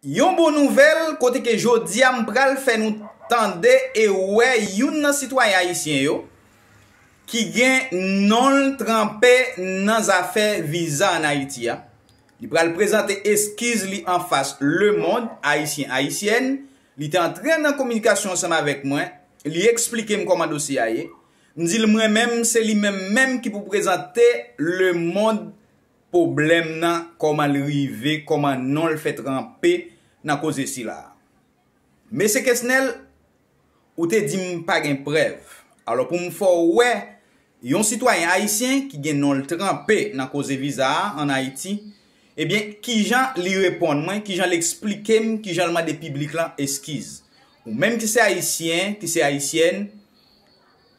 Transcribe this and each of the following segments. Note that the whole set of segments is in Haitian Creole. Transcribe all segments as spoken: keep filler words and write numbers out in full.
Yon bon nouvèl kote ke jodi a m pral fè nou tande e wè youn nan sitwayen ayisyen yo ki gen non l tranpe nan zafè viza ann Ayiti a. Li pral prezante eskiz li anfas lemonn, ayisyen, ayisyèn. Li te antre nan kominikasyon ansanm avèk mwen. Li eksplike m kòman dosye a ye. M di l mwen menm, se li menm menm ki pou prezante lemonn pwoblèm nan, kòman l rive, kòman non l fè tranpe nan koze sila a. Mesye Kesnel, ou te di m pa gen prèv. Alò, pou m fè w wè yon sitwayen ayisyen ki gen non l tranpe nan koze viza a ann Ayiti, ebyen, kijan li reponn mwen, kijan l eksplike m, kijan l mande piblik lan eskiz. Ou menm ki se ayisyen, ki se ayisyèn,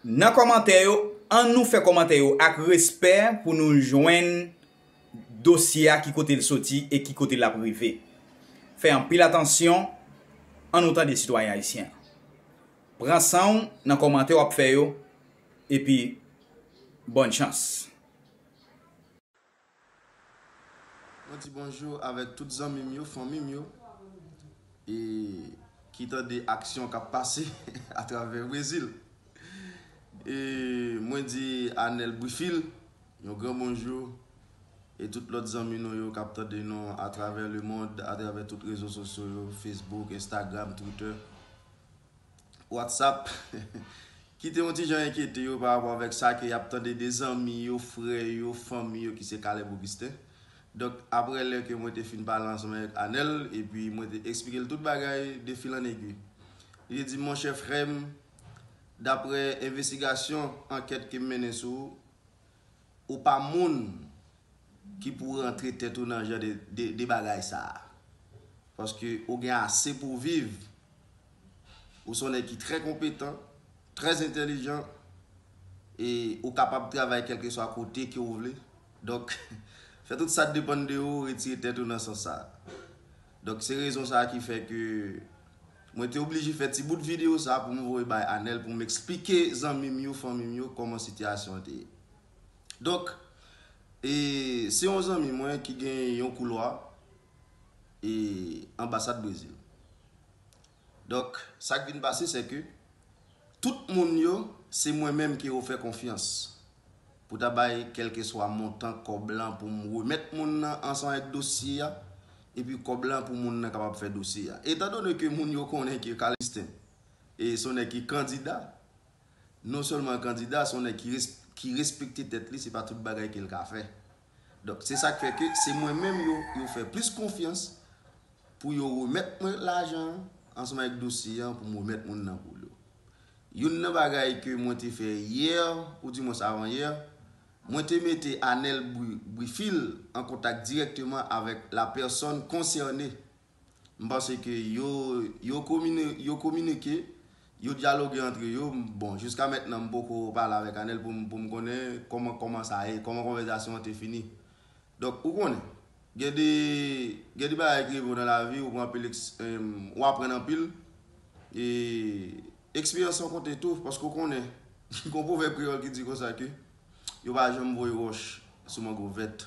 nan kòmantè yo, ann nou fè kòmantè yo ak respè pou nou jwenn dosye a ki kote l soti e ki kote l ap rive. Fè anpil atansyon, ann nou tande sitwayen ayisyen an. Pran san w nan kòmantè w ap fè yo, epi bòn chans. Mwen di bonjou avèk tout zanmi m yo, fanmi m yo, e ki tande aksyon k ap pase atravè Brezil. E mwen di Anel Brifil, yon gran bonjou, e tout lòt zanmi nou yo k ap tande nou atravè lemonn, atravè tout rezo sosyo yo, Facebook, Instagram, Twitter, WhatsApp. Kite yon ti jan enkyete yo pa rapò avèk sa ke y ap tande de zanmi yo, frè yo, fanmi yo ki se Caleb Augustin. Donk, aprè lè ke mwen te fin pale ansanm avèk Anel, epi mwen te eksplike l tout bagay de fil an egwi. Li te di, monchè frè m, daprè envestigasyon, ankèt ke m mennen sou ou, ou pa moun ki pou rantre tèt ou nan jan de, de, de bagay sa a. Paske ou gen ase pou w viv. Ou se yon nèg ki trè konpetan, trè entèlijan, e ou kapab travay kèlkeswa kote ke w vle. Donk, fè tout sa k depann de ou, retire tèt ou nan sans sa a. Donk, se rezon sa a ki fè ke mwen te oblije fè ti bout videyo sa a pou m voye bay Anel, pou m eksplike zanmi m yo, fanmi m yo, kòman sitiyasyon an te ye. Donk, e, se yon zanmi mwen ki gen yon koulwa, e, anbasad Brezil. Donk, sa k vin pase, se ke tout moun yo, se mwen menm ke yo fè konfyans pou ta bay kèlkeswa montan kòb lan pou m remèt moun nan ansanm avèk dosye a, epi kòb lan pou moun nan kapab fè dosye a. Etandone ke moun yo konnen ke Caleb Augustin, e, se yon nèg ki kandida, non sèlman kandida, se yon nèg ki res-, ki respekte tèt li, se pa tout bagay ke l ka fè. Donk, se sa k fè ke se mwen menm yo, yo fè plis konfyans pou yo remèt mwen lajan an, ansanm avèk dosye an, pou m remèt moun nan pou yo. Youn nan bagay ke mwen te fè yè, oudimwens avan yè, mwen te mete Anel Bri-, Brifil an kontak dirèkteman avèk la pèsòn konsène. M panse ke yo, yo komini-, yo kominike, yo dyaloge antre yo. Bon, jiska mentnan, m poko pale avèk Anel pou m, pou m konnen kòman, kòman sa ye, kòman konvèsasyon an te fini. Donk, ou konnen, gen de, gen de bagay ki rive w nan lavi, ou pran anpil eks-, em, ou aprann anpil. E eksperyans lan konte tou, paske ou konnen, gen yon pwovèb kreyòl ki di konsa ke yo pa janm voye wòch sou mango vèt.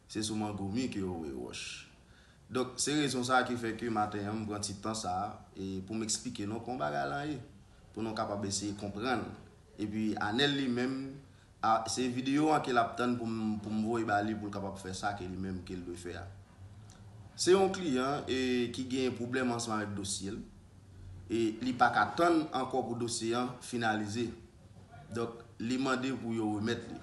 Se sou mango mi ke yo voye wòch. Donk, se rezon sa a ki fè ke maten an, m pran ti tan sa a, e pou m eksplike nou kòman bagay lan ye, pou nou kapab eseye konprann. Epi, Anel li menm, a, se videyo an ke l ap tann pou m, pou m voye ba li, pou l kapab fè sa ke li menm ke l dwe fè a. Se yon kliyan, e, ki gen pwoblèm ansanm avèk dosye l, e li pa ka tann ankò pou dosye an finalize. Donk, li mande pou yo remèt li.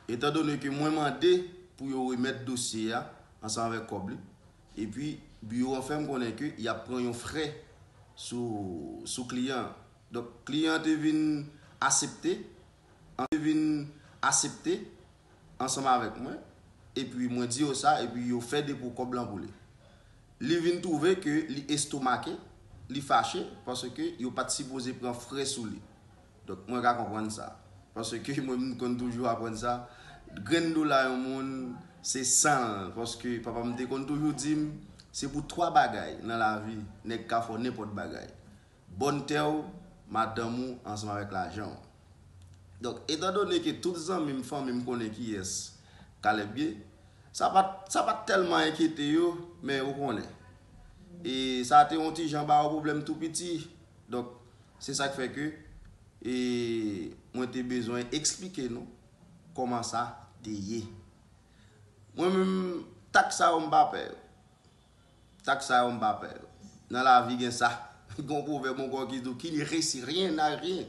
Etandone ke mwen mande pou yo remèt dosye a ansanm avèk kòb li, epi biwo an fè m konnen ke y ap pran yon frè sou, sou kliyan an. Donk, kliyan an te vin aksepte, an te vin aksepte ansanm avèk mwen, epi mwen di yo sa, epi yo fè depo kòb lan pou li. Li vin twouve ke li estomake, li fache, paske yo pa t sipoze pran frè sou li. Donk, mwen ka konprann sa. Paske mwen, m konn toujou aprann sa. Grenn dola yon moun, se san l. Paske papa m te konn toujou di m, se pou twa bagay nan lavi, nèg ka fè w nenpòt bagay. Bòn tè w, madanm ou, ansanm avèk lajan w. Donk, etandone ke tout zanmi m, fanmi m konnen kiyès Caleb ye, sa pa t, sa pa t tèlman enkyete yo, men ou konnen. E sa te yon ti jan ba yo pwoblèm tou piti. Donk, se sa k fè ke e mwen te bezwen eksplike nou kòman sa te ye. Mwen menm, tak sa yo m pa pè yo. Tak sa yo m pa pè yo. Nan lavi gen sa. Gen yon pwovèb ankò ki di, qui ne réussit rien n'a rien.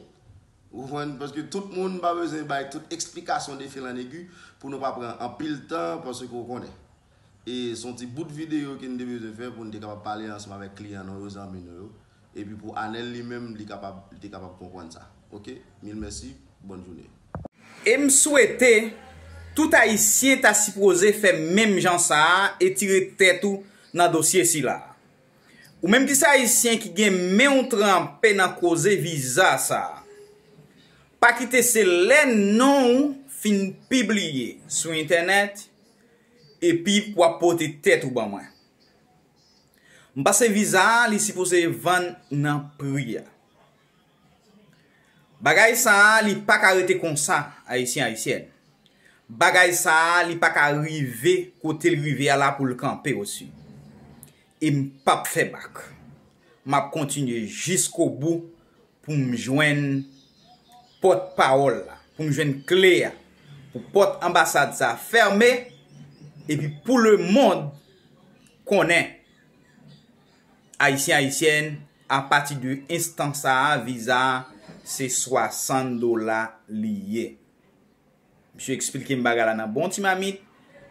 Ou konprann? Paske tout moun pa bezwen bay tout eksplikasyon de fil an egi pou nou pa pran anpil tan, paske w konnen. E se yon ti bout videyo ke n te bezwen fè pou n te kapab pale ansanm avèk kliyan nou yo, zanmi nou yo. Epi pou Anèl li menm, li kapab, li te kapab konprann sa. Oke? Mil mèsi, bòn jounen. E m swete tout Ayisyen ta sipoze fè menm jan sa a e tire tèt ou nan dosye sila a. Ou menm ki se Ayisyen ki gen men w tranpe nan koze viza sa a, pa kite se lè non w fin pibliye sou entènèt epi w ap pote tèt ou ban mwen. M panse viza a, li sipoze vann nan pri a. Bagay sa a, li pa ka rete konsa, Ayisyen, Ayisyèn. Bagay sa a, li pa ka rive kote l rive a la pou l kanpe osi. E m p ap fè bak. M ap kontinye jiskobou pou m jwenn pòtpawòl la, pou m jwenn kle a, pou pòt anbasad sa a fèmen, epi pou lemonn konnen, Ayisyen, Ayisyèn, apati de enstan sa a, viza a, se swasant dola li ye. Misye eksplike m bagay la nan bon ti mamit,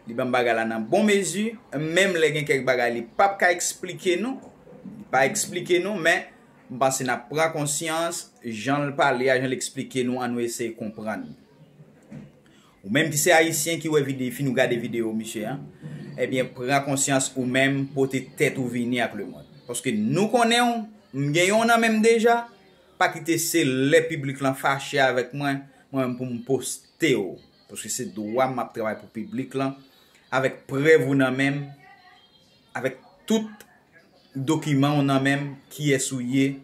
li ban m bagay la nan bon mezi, menm lè gen kèk bagay li p ap ka eksplike nou, li pa eksplike nou, men m panse n ap pran konsyans, jan l pale a, jan l eksplike nou, ann nou eseye konprann. Ou menm ki se Ayisyen ki wè vide-, fin ou gade videyo misye a, ebyen, pran konsyans ou menm, pote tèt ou vini ak lemonn. Paske nou konnen w, m gen yon nan men m deja, pa kite se lè piblik lan fache avèk mwen, mwen menm pou m poste w. Paske se dwa m, m ap travay pou piblik lan, avèk prèv ou nan men m, avèk tout dokiman w nan men m, kiyès ou ye,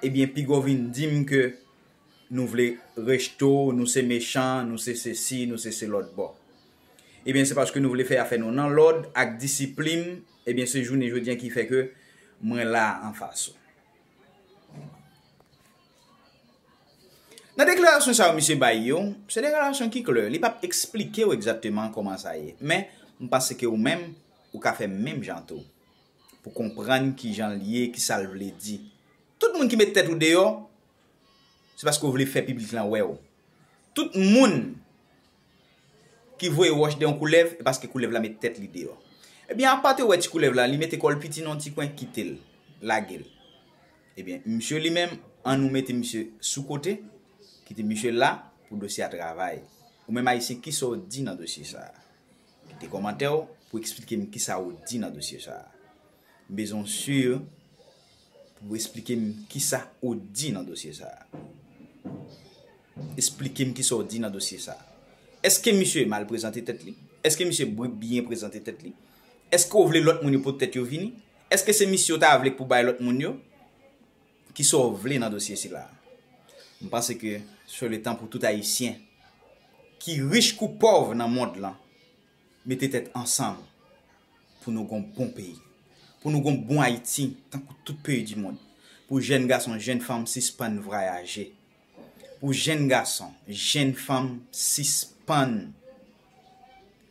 ebyen, piga w vin di m ke nou vle rejte w, nou se mechan, nou se sesi, nou se se lòt bò. Ebyen, se paske nou vle fè afè nou nan lòd ak disiplin, ebyen, se jounen jodi a ki fè ke mwen la anfas ou. Nan deklarasyon sa yo misye bay yo, se deklarasyon ki klè, li p ap eksplike w egzakteman kòman sa ye. Men, m panse ke ou menm, ou ka fè menm jan tou. Pou konprann kijan l ye, kisa l vle di. Tout moun ki met tèt ou deyò, se paske w vle fè piblik lan wè w. Tout moun ki voye wòch de yon koulèv, e paske koulèv la met tèt li deyò. Ebyen, apa te wè ti koulèv la, li mete kò l piti nan yon ti kwen, kite l, lage l. Ebyen, misye li menm, ann nou mete misye sou kote, kite misye la pou dosye a travay. Ou menm Ayisyen, kisa w di nan dosye sa a? Kite kòmantè w pou eksplike m kisa w di nan dosye sa a. M bezwen w si pou w eksplike m kisa ou di nan dosye sa a. Eksplike m kisa w di nan dosye sa a. Èske misye mal prezante tèt li? Èske misye byen prezante tèt li? Èske w vle lòt moun yo pote tèt yo vini? Èske se misye w ta vle pou bay lòt moun yo? Kisa w vle nan dosye sila a? M panse ke se le tan pou tout Ayisyen, ki rich kou pòv nan mond lan, mete tèt ansanm pou nou gon bon peyi. Pou nou gon bon Ayiti, tankou tout peyi di mond. Pou jèn gason, jèn fanm sispann vwayaje. Pou jèn gason, jèn fanm sispann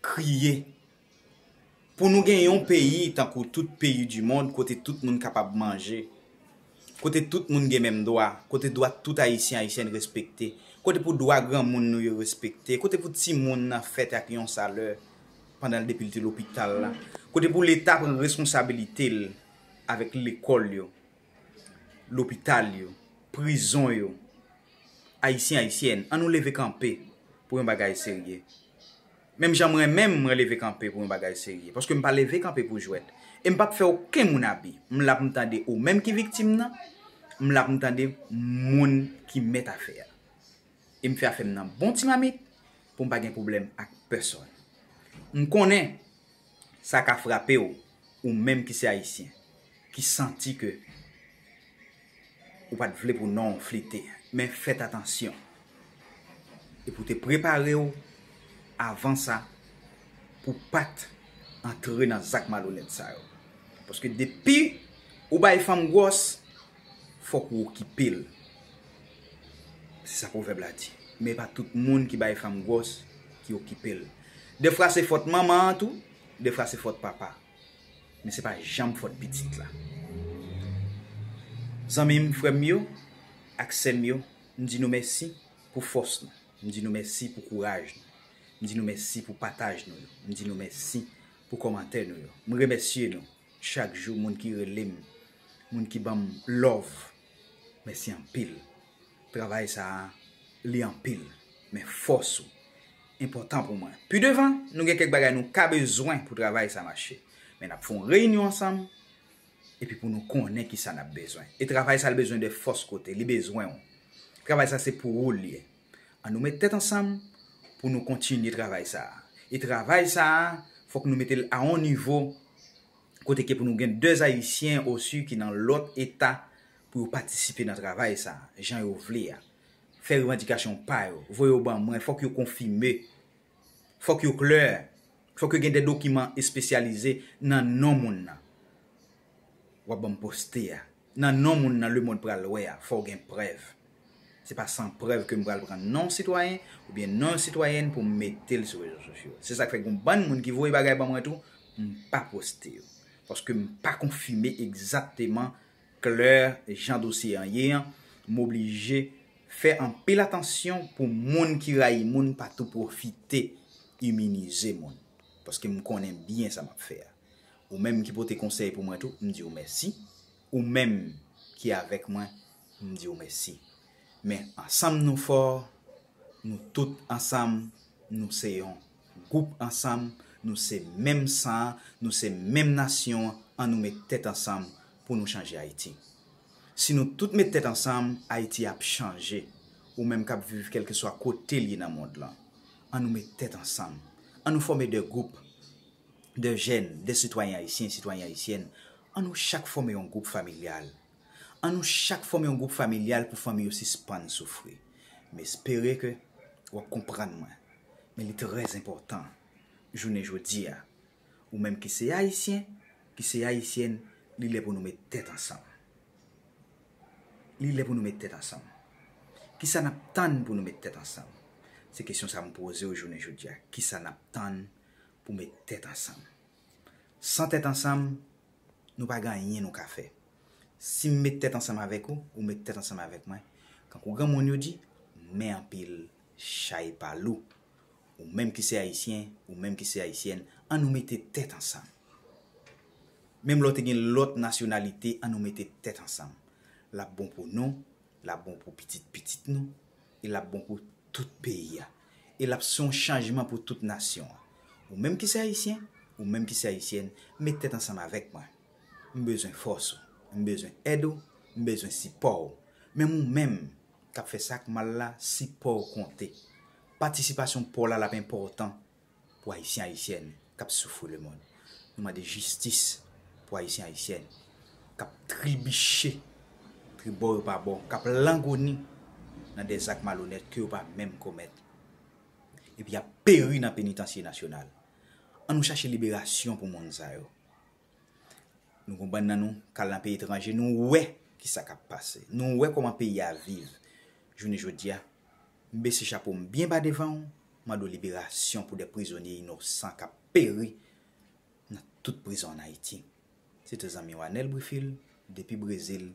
kriye. Pou nou gen yon peyi, tankou tout peyi di mond, kote tout moun kapab manje, kote tout moun gen menm dwa, kote dwa tout Ayisyen, Ayisyèn respekte, kote pou dwa granmoun nou yo respekte, kote pou timoun nan fèt ak yon salè pandan l depi l te lopital la, kote pou Leta pran responsabilite l avèk lekòl yo, lopital yo, prizon yo. Ayisyen, Ayisyèn, ann nou leve kanpe pou yon bagay serye. Menm jan mwen menm, mwen leve kanpe pou yon bagay serye. Paske m pa leve kanpe pou jwèt. E m p ap fè okenn moun abi. M la pou m tande ou menm ki viktim nan. M la pou m tande moun ki mèt afè a. E m fè afè m nan bon ti mamit pou m pa gen pwoblèm ak pèsòn. M konnen sa ka frape w, ou menm ki se Ayisyen, ki santi ke ou pa t vle pou non w flite. Men fèt atansyon. E pou te prepare w avan sa, pou w pa t antre nan zak malonèt sa yo. Paske depi Ou bay fanm gwòs, fòk ou okipe l. Se sa pwovèb la di. Men pa tout moun ki bay fanm gwòs ki okipe l. Defwa se fòt manman an tou, defwa se fòt papa. Men se pa janm fòt pitit la. Zanmi m, frè m yo, ak sè m yo, m di nou mèsi pou fòs nou. M di nou mèsi pou kouraj nou. M di nou mèsi pou pataj nou yo. M di nou mèsi pou kòmantè nou yo. M remèsye nou chak jou, moun ki rele m, moun ki ban m love. Mèsi anpil. Travay sa a, li anpil. Men fòs ou enpòtan pou mwen. Pi devan, nou gen kèk bagay nou ka bezwen pou travay sa mache. Men n ap fè yon reyinyon ansanm, epi pou nou konnen ki sa n ap bezwen. E travay sa, li bezwen de fòs kote, li bezwen w. Travay sa se pou ou l ye. An nou met tèt ansanm pou nou kontinye travay sa a. E travay sa a, fòk nou mete l a yon nivo kote ke pou nou gen de Ayisyen osi ki nan lòt eta pou yo patisipe nan travay sa a, jan yo vle a. Fè revandikasyon pa yo, voye yo ban mwen, fòk yo konfime, fòk yo klè, fòk yo gen de dokiman espesyalize nan non moun nan. W ap ban m poste a. Nan non moun nan lemonn pral wè a, fò w gen prèv. Se pa san prèv ke m pral pran non sitwayen oubyen non sitwayèn pou m mete l sou rezo sosyo. Se sa k fè gen yon bann moun ki voye bagay ban mwen tou, m pa poste yo. Paske m pa konfime egzakteman klè jan dosye an ye an, m oblije fè anpil atansyon pou moun ki rayi moun pa tou pwofite iminize moun. Paske m konnen byen sa m ap fè a. Ou menm ki pote konsèy pou mwen tou, m di w mèsi. Ou menm ki avèk mwen, m di w mèsi. Men ansanm nou fò, nou tout ansanm, nou se yon gwoup ansanm, nou se menm san an, nou se menm nasyon an, an nou met tèt ansanm pou nou chanje Ayiti. Si nou tout met tèt ansanm, Ayiti ap chanje. Ou menm k ap viv kèlkeswa kote l ye nan mond lan, an nou met tèt ansanm. An nou fòme de gwoup, de jèn, de sitwayen ayisyen, sitwayen ayisyèn. An nou chak fòme yon gwoup familyal. An nou chak fòme yon gwoup familyal pou fanmi yo sispann soufri. M espere ke w ap konprann mwen. Men li trè enpòtan, jounen jodi a, ou menm ki se ayisyen, ki se ayisyèn, li lè pou nou met tèt ansanm. Li lè pou nou met tèt ansanm. Kisa n ap tann pou nou met tèt ansanm? Se kesyon sa m poze w jounen jodi a. Kisa n ap tann pou met tèt ansanm? San tèt ansanm, nou pa gen anyen nou ka fè. Si m met tèt ansanm avèk ou, ou met tèt ansanm avèk mwen, kankou granmoun yo di, men anpil, chay pa lou. Ou menm ki se ayisyen, ou menm ki se ayisyèn, an nou mete tèt ansanm. Menm lè w te gen lòt nasyonalite, an nou mete tèt ansanm. L ap bon pou nou, l ap bon pou pitit pitit nou, e l ap bon pou tout peyi a. E l ap se yon chanjman pou tout nasyon an. Ou menm ki se ayisyen, ou menm ki se ayisyèn, met tèt ansanm avèk mwen. M bezwen fòs ou, m bezwen èd ou, m bezwen sipò w. Menm ou menm k ap fè sa k mal la, sipò w konte. Patisipasyon pa w la, l ap enpòtan pou ayisyen, ayisyèn k ap soufri lemonn. Nou mande jistis pou ayisyen, ayisyèn k ap tribiche tribò yo pa bò, k ap langoni nan de zak malonèt ke yo pa menm komèt, epi y ap peri nan penitansye nasyonal. An nou chache liberasyon pou moun sa yo. Nou konprann nan nou k al nan peyi etranje, nou wè kisa k ap pase. Nou wè kòman peyi a viv. Jounen jodi a, m bese chapo m byen ba devan w, mande w liberasyon pou de prizonye inosan k ap peri nan tout prizon ann Ayiti. Se te zanmi w Anel Brifil, depi Brezil,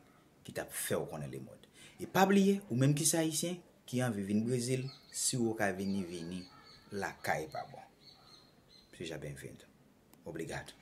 ki t ap fè w konnen lemonn. E pa bliye, ou menm ki se ayisyen, ki anvi vin Brezil, si w ka vini, vini, lakay pa bon. Seja bem-vindo. Obrigado.